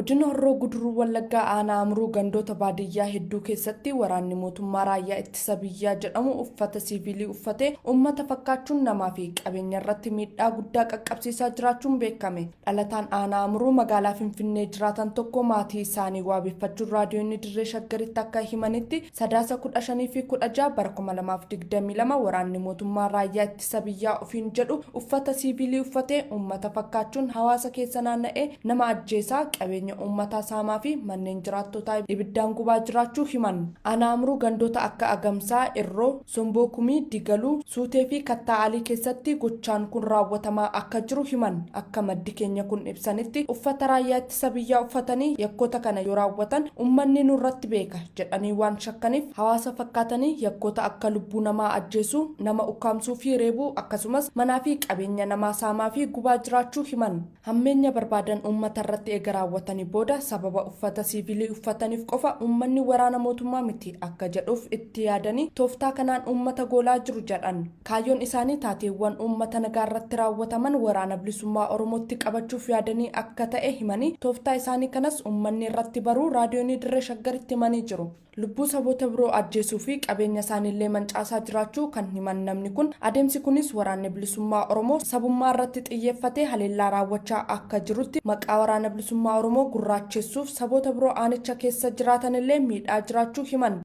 Godina Horroo Guduruu Wallaggaa Aanaa Amuruu gandoota baadiyyaa hedduu keessatti waraanni mootummaa Raayyaa Ittisa Biyyaa jedhamu uffata siivilii uffatee uummata fakkaachuun namaa fi qabeenya irratti miidhaa guddaa qaqqabsiisaa jiraachuun beekame. Dhalataan Aanaa Amuruu magaalaa Finfinnee jiraatan tokko maatii isaanii waabeffachuun raadiyoonni Dirree Shaggaritti akka himanitti, Sadaasa 15 fi 16 bara 2022 waraanni mootummaa Raayyaa Ittisa Biyyaa ofiin jedhu uffata siivilii uffatee uummata fakkaachuun hawaasa keessa naanna'ee nama ajjeesaa, qabeenya uummataa saamaa fi manneen jiraattotaa ibiddaan gubaa jiraachuu himan. Aanaa Amuruu gandoota akka Agamsaa, Irroo, Somboo Kumii, Digaluu, Suutee fi Kattaa Alii keessatti gochaan kun raawwatamaa akka jiru himan. Akka maddi keenya kun ibsanitti, uffata Raayyaa Ittisa Biyyaa uffatanii yakkoota kana yoo raawwatan uummanni nurratti beeka jedhanii waan shakkaniif hawaasa fakkaatanii yakkoota akka lubbuu namaa ajjeesuu, nama ukkaamsuu fi reebuu, akkasumas manaa fi qabeenya namaa saamaa fi gubaa jiraachuu himan. Hammeenya barbaadan uummata irratti eega raawwatanii booda sababa uffata siivilii uffataniif qofa uummanni waraana mootummaa miti akka jedhuuf itti yaadanii tooftaa kanaan uummata goolaa jiru jedhan. Kaayyoon isaanii taateewwan uummata nagaa irratti raawwataman Waraana Bilisummaa Oromootti qabachuuf yaadanii akka ta'e himanii, tooftaa isaanii kanas uummanni irratti baruu Raadiyoonii Dirree Shaggaritti himanii jiru. Lubbuu saboota biroo ajjeesuu fi qabeenya isaaniillee mancaasaa jiraachuu kan himan namni kun, adeemsi kunis Waraanni Bilisummaa Oromoo sabummaa irratti xiyyeeffatee haleellaa raawwachaa akka jirutti maqaa Waraana Bilisummaa Oromoo gurraachessuuf saboota biroo aanicha keessa jiraatanillee miidhaa jiraachuu himan.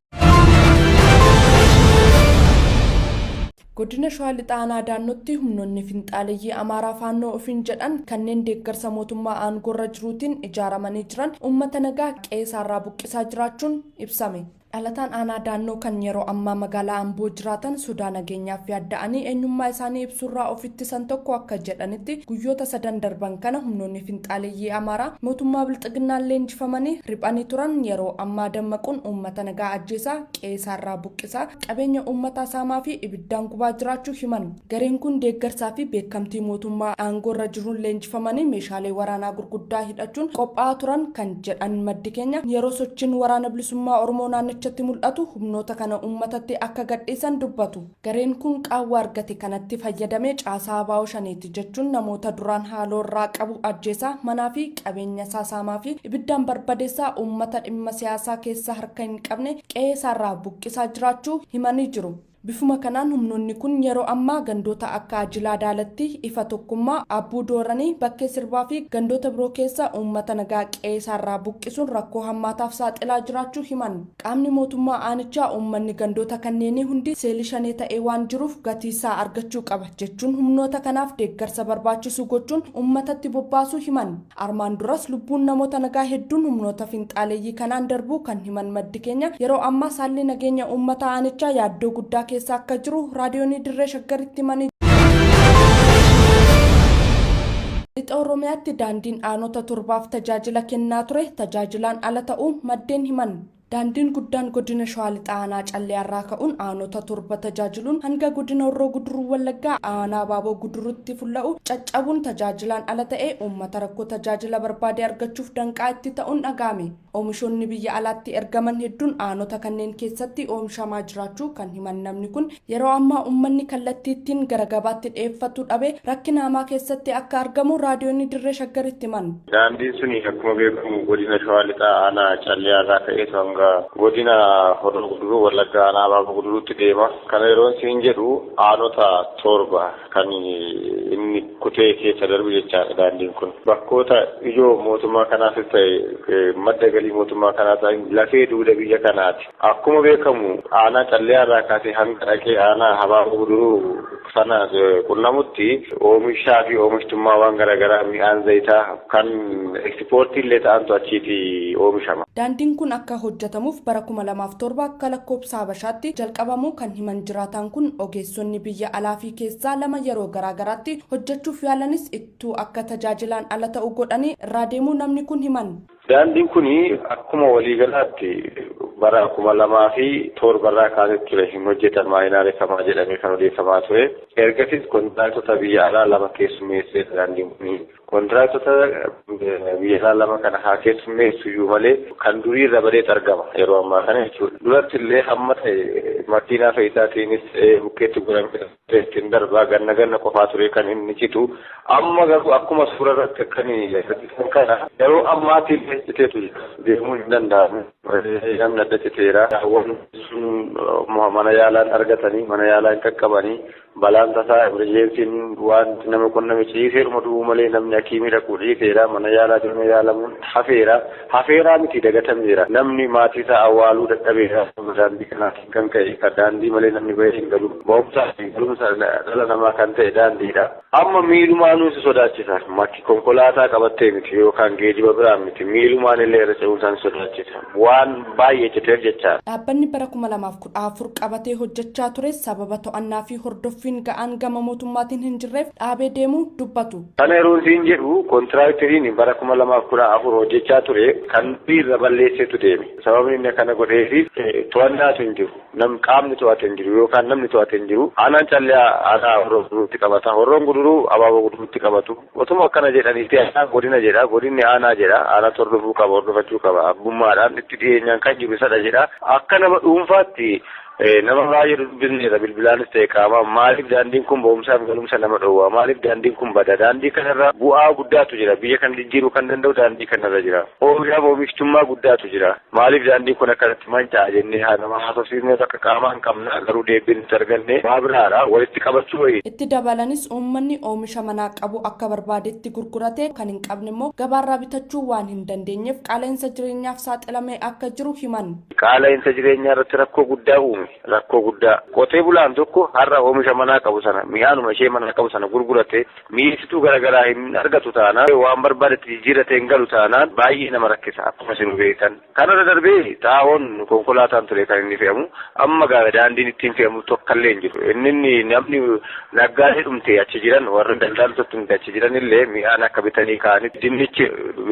Godina Shawaa Lixaa Aanaa Daannootti humnoonni finxaaleyyii Amaaraa Faannoo ofiin jedhan kanneen deeggarsa mootummaa aangoorra jiruutiin ijaaramanii jiran uummata nagaa qe'ee isaarraa buqqisaa jiraachuun ibsame. Dhalataan Aanaa Daannoo kan yeroo ammaa magaalaa Amboo jiraatan sodaa nageenyaaf yaadda'anii eenyummaa isaanii ibsuurraa of ittisan tokko akka jedhanitti, guyyoota sadan darban kana humnoonni finxaaleyyii Amaaraa mootummaa Bilxiginnaan leenjifamanii riphanii turan yeroo ammaa dammaquun uummata nagaa ajjeesaa, qe'ee isaarraa buqqisaa, qabeenya uummataa saamaa fi ibiddaan gubaa jiraachuu himan. Gareen kun deeggarsaa fi beekamtii mootummaa aangoorra jiruun leenjifamanii meeshaalee waraanaa gurguddaa hidhachuun qophaa'aa turan kan jedhan maddi keenya, yeroo sochiin Waraana Bilisummaa Oromoo naannichatti mul'atu humnoota kana uummatatti akka gadhiisan dubbatu. Gareen kun qaawwa argate kanatti fayyadamee caasaa ABO Shaneeti jechuun namoota duraan haaloo irraa qabu ajjeesaa, manaa fi qabeenya isaa saamaa fi ibiddaan barbadeessaa uummata dhimma siyaasaa keessa harka hin qabne qe'ee isaarraa buqqisaa jiraachuu himanii jiru. Bifuma kanaan humnoonni kun yeroo ammaa gandoota akka Ajilaa Daalattii, Ifa Tokkummaa, Aabbuu Dooranii, Bakkee Sirbaa fi gandoota biroo keessa uummata nagaa qe'ee isaarraa buqqisuun rakkoo hammaataaf saaxilaa jiraachuu himan. Qaamni mootummaa aanichaa uummanni gandoota kanneenii hundi seelii Shanee ta'ee waan jiruuf gatii isaa argachuu qaba jechuun humnoota kanaaf deeggarsa barbaachisu gochuun uummatatti bobbaasuu himan. Armaan duras lubbuun namoota nagaa hedduun humnoota finxaaleyyii kanaan darbuu kan himan maddi keenya, yeroo ammaas haalli nageenya uummataa aanichaa yaaddoo guddaa keessa akka jiru Raadiyoonii Dirree Shaggaritti himanii. Lixa Oromiyaatti daandiin aanota torbaaf tajaajila kennaa ture tajaajilaan ala ta'uu maddeen himan. Daandiin guddaan Godina Shawaa Lixaa Aanaa Calliyaarraa ka'uun aanota torba tajaajiluun hanga Godina Horroo Guduruu Wallaggaa Aanaa Abaaboo Guduruutti fulla'u caccabuun tajaajilaan ala ta'ee uummata rakkoo tajaajila barbaade argachuuf danqaa itti ta'uun dhaga'ame. Oomishoonni biyya alaatti ergaman hedduun aanota kanneen keessatti oomishamaa jiraachuu kan himan namni kun, yeroo ammaa uummanni kallattii ittiin gara gabaatti dhiyeeffatu dhabee rakkina hamaa keessatti akka argamu Raadiyoonii Dirree Shaggaritti himan. Daandiin suni akkuma beekamu godina Shawaa Lixaa aanaa Calliyaa irraa ka'eetu hanga godina Horroo Guduruu Wallaggaa aanaa Abaaboo Guduruutti deema. Kana yeroon siin jedhu aanota 7 kan inni kutee keessa darbu jechaadha daandiin kun. Bakkoota ijoo mootummaa kanaafis ta'e madda galii mootummaa kanaa ta'an lafee duuda biyya kanaati. Akkuma beekamu aanaa Calliyaa irraa kaasee hanga dhaqee aanaa Habaaboo Guduruu sana qunnamutti oomishaa fi oomishtummaawwan garaagaraa mi'aan zayitaa kan eksipoortii illee ta'antu achiiti oomishama. Daandiin kun akka hojjetamuuf bara 2007 akka lakkoobsa Habashaatti jalqabamuu kan himan jiraataan kun, ogeessonni biyya alaa fi keessaa 2 yeroo garaa garaatti hojjechuuf yaalanis ittuu akka tajaajilaan ala ta'u godhanii irraa deemuu namni kun himan. Daandiin kun akkuma waliigalaatti bara 2007 irraa kaasee ture hin hojjetamaa hin haareffamaa jedhamee kan odeeffamaa ture. Ergasiis kontiraaktota biyya alaa 2 keessummeesseera daandiin kun. Kontiraaktota Biyya lama kana haa keessummeessu iyyuu malee kan durii irra badeetu argama yeroo ammaa kana jechuudha. Duratti illee hamma ta'e makiinaa fe'isaatiinis bukkeetti godhamee ittiin darbaa ganna ganna qofaa ture kan inni citu. Amma garuu akkuma suura irratti kan argitan kana yeroo ammaatti illee citeetu jira. Deemuun hin danda'amu. Namni adda citeera. Daawwan sun mana yaalaan argatanii mana yaalaan qaqqabanii balaan tasaa emerjeensiin waan nama qunname ciiseeruma du'uu malee namni hakiimii dhaquu dhiiseera, mana yaalaa deemee yaalamuun hafeera. Hafeeraa miti, dagatameera. Namni maatii isaa awwaaluu dadhabeera. Daandii kanaatiin kan ka'e kan daandii malee namni bahee hin galu. Ba'umsaa fi galumsa dhala namaa kan ta'e daandiidha. Amma miilumaanuu si sodaachisa. Makki konkolaataa qabattee miti yookaan geejiba biraan miti, miilumaan illee irra ce'uun si sodaachisa. Waan baay'ee citeef jechaadha. Dhaabbanni bara 2014 qabatee hojjechaa ture sababa to'annaa fi hordoffiin ga'aan gama mootummaatiin hin jirreef dhaabee deemuu dubbatu. Kana yeroo siin jedhu, kontiraakteriin bara 2014 hojjechaa ture kan irra balleesseetu deeme. Sababni inni akkana godheefi to'annaatu hin jiru. Nam qaamni to'ate hin jiru yookaan namni to'ate hin jiru. Aanaan Callee aanaa Horroo Guduruutti qabata. Horroon Guduruu Abaaboo Guduruutti qabatu. Otuma akkana jedhaniiti aanaan godina jedha. Godinni aanaa jedha. Aanatu hordofuu qaba, hordofachuu qaba. Abbummaadhaan itti dhiyeenyaan kan jiru isadha jedha. Akka nama dhuunfaatti nama baay'ee dubbisneerra, bilbilaanis ta'e qaamaan. Maaliif daandiin kun ba'umsaaf galumsa nama dhoowwa? Maaliif daandiin kun bada? Daandii kanarra bu'aa guddaatu jira. Biyya kana jijjiiruu kan danda'u daandii kanarra jira. Oomishaaf oomishtummaa guddaatu jira. Maaliif daandiin kun akkanatti manca'a jennee haa nama haasofsiisnee akka qaamaa hin qabna, garuu deebiin nuti arganne waa biraadha, walitti qabachuu wayii. Itti dabalanis uummanni oomisha manaa qabu akka barbaadetti gurguratee kan hin qabne immoo gabaarraa bitachuu waan hin dandeenyeef qaala'insa jireenyaaf saaxilamee akka jiru himan. Qaala'insa jireenyaa irratti rakkoo guddaa uume. Rakkoo guddaa. Qotee bulaan tokko har'a oomisha manaa qabu sana, mi'aanuma ishee manaa qabu sana gurgurate mi'eessituu garaagaraa hin argatu taanaan, waan barbaadetti jijjiirratee hin galu taanaan, baay'ee nama rakkisa akkuma isin beektan. Kanarra darbee xaa'oon konkolaataan ture kan inni fe'amu, amma gaafa daandiin ittiin fe'amu tokkollee hin jiru. Inni namni naggaadee dhumte achi jiran, warri daldaltoota dhumte achi jiran illee mi'aan akka bitanii ka'anitti, dinnichi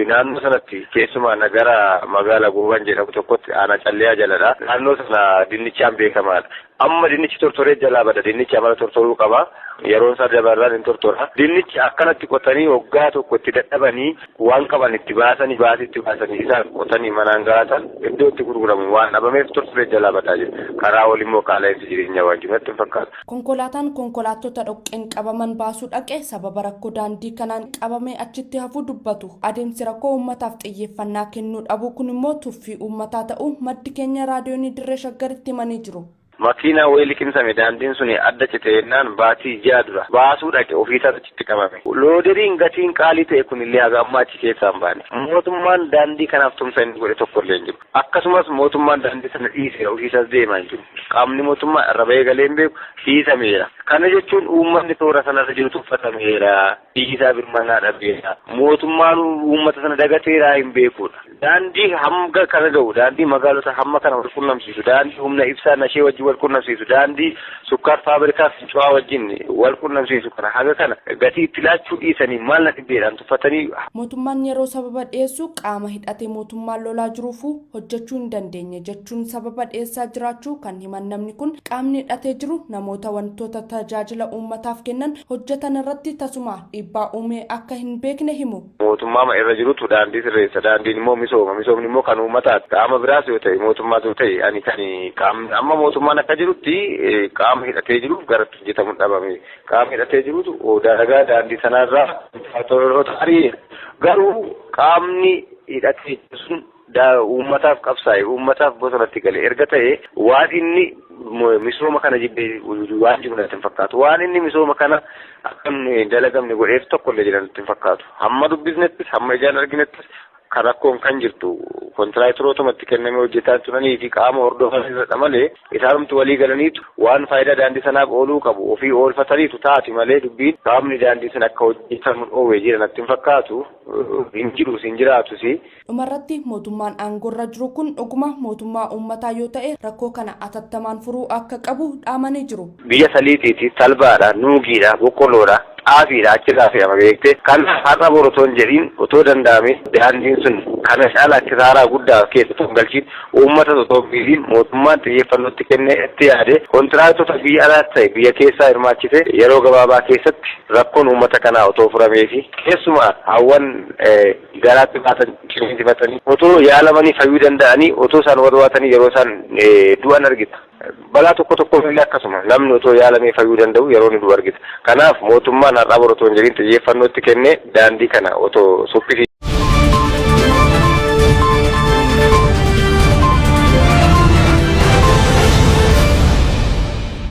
naannoo sanatti keessumaa nagara magaalaa Gooban jedhamu tokkotti, aanaa Calleeyaa jaladha. Naannoo sana dinnichaan beekamaadha. Amma dinnichi tortoree jalaa bada. Dinnichi amala tortoruu qaba. Yeroon isaa dabarraan hin tortora. Dinnichi akkanatti qotanii waggaa tokko itti dadhabanii waan qaban itti baasanii, baasii itti baasanii isaan qotanii manaan gaatan iddoo itti gurguramu waan dhabameef tortoree jalaa badaa jira. Karaa ol immoo qaala'insi jireenyaa waan jiru natti hin fakkaatu. Konkolaataan konkolaattota dhoqqeen qabaman baasuu dhaqe sababa rakkoo daandii kanaan qabamee achitti hafuu dubbatu. Adeemsi rakkoo uummataaf xiyyeeffannaa kennuu dhabuu kun immoo tuffii uummataa ta'uu maddi keenya Raadiyoonii Dirree Shaggaritti himanii jiru. Makiinaa wayii liqimsame, daandiin suni adda cite jennaan baatii 6 dura baasuu dhaqe, ofiisaa achitti qabame. Looderiin gatiin qaalii ta'e kun illee haga ammaa achi keessaa hin baane. Mootummaan daandii kanaaf tumsa inni godhe tokko illee hin jiru. Akkasumas mootummaan daandii sana dhiiseera, ofiisaas deemaa hin jiru. Qaamni mootummaa irra bahee galee hin beeku, dhiisameera. Kana jechuun uummanni toora sanarra jiru tuffatameera. Dhiisaa birmannaa dhabeera. Mootummaan uummata sana dagateera hin beekudha. Daandii hanga kana gahu, daandii magaalota hamma kana wal qunnamsiisu, daandii humna ibsaa nashee wajjin wal qunnamsiisu, daandii sukkaar faabrikaa Fincuwaa wajjin wal qunnamsiisu kana haga kana gatii itti laachuu dhiisanii maal na dhibbeedhaan tuffatanii. Mootummaan yeroo sababa dhiyeessu qaama hidhatee mootummaan lolaa jiruufuu hojjechuu hin dandeenye jechuun sababa dhiyeessaa jiraachuu kan himan namni kun, qaamni hidhatee jiru namoota wantoota tajaajila uummataaf kennan hojjetan irratti tasuma dhiibbaa uumee akka hin beekne himu. Mootummaa irra jirutu daandii sirreessa. Daandiin immoo misooma. Misoomni immoo kan uummataati. Qaama biraas yoo ta'e, mootummaas yoo ta'e, ani kan qaamni amma mootummaan akka jirutti qaama hidhatee jiruuf garatti hojjetamu dhabame. Qaama hidhatee jirutu dalagaa daandii sanarraa konkolaattota ari'eera. Garuu qaamni hidhatee jiru sun uummataaf qabsaa'e, uummataaf bosonatti gale erga ta'e, waan inni misooma kana jibbee waan jiru natti hin fakkaatu. Waan inni misooma kana akka hin dalagamne godheef tokko illee jira natti hin fakkaatu. Hamma dubbisnettis, hamma ijaan arginettis, kan rakkoon kan jirtu kontiraaktorootumatti kennamee hojjetaa turanii fi qaama hordofan irradha malee, isaanumti walii galaniitu waan faayidaa daandii sanaaf ooluu qabu ofii oolfataniitu taati malee, dubbiin qaamni daandii sana akka hojjetamu dhoowwee jira natti hin fakkaatu, hin jirus, hin jiraatus. Dhumarratti mootummaan aangoorra jiru kun dhuguma mootummaa uummataa yoo ta'e rakkoo kana atattamaan furuu akka qabu dhaamanii jiru. Biyya saliixiiti, talbaadha, nuugiidha, boqqolloodha. Xaafiidha achirraa fe'ama beektee. Kanaaf har'a boru otoo hin jedhiin otoo danda'ame daandiin sun kana caalaa kisaaraa guddaa keessa otoo hin galchiin uummata otoo hin miidhiin mootummaan xiyyeeffannoo itti kennee itti yaade kontiraaktota biyya alaas ta'e biyya keessaa hirmaachise yeroo gabaabaa keessatti rakkoon uummata kanaa otoo furameefi keessumaa hawwan garaatti baatan ciniinsifatanii otoo yaalamanii fayyuu danda'anii otoo isaan warwaatanii yeroo isaan du'an argita. Balaa tokko tokkoof illee akkasuma namni otoo yaalamee fayyuu danda'u yeroo inni du'u argita. Kanaaf mootummaan har'aa boru otoo hin jedhiin xiyyeeffannoo itti kennee daandii kana otoo suphisiisee.